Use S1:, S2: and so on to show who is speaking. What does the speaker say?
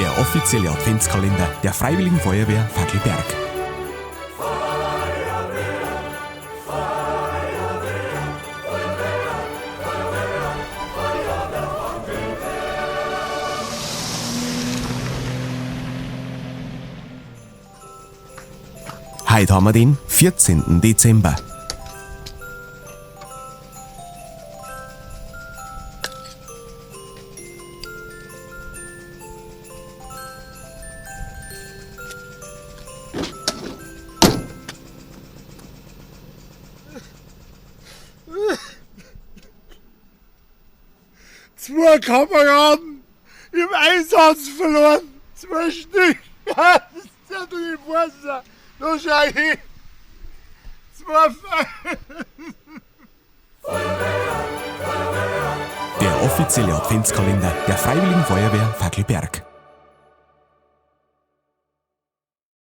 S1: Der offizielle Adventskalender der Freiwilligen Feuerwehr Fackelberg. Heute haben wir den 14. Dezember.
S2: Zwei Kameraden im Einsatz verloren. Zwei Stück. Das ist ja du nicht. Da schau ich hin. Zwei
S1: Der offizielle Adventskalender der Freiwilligen Feuerwehr Fackelberg.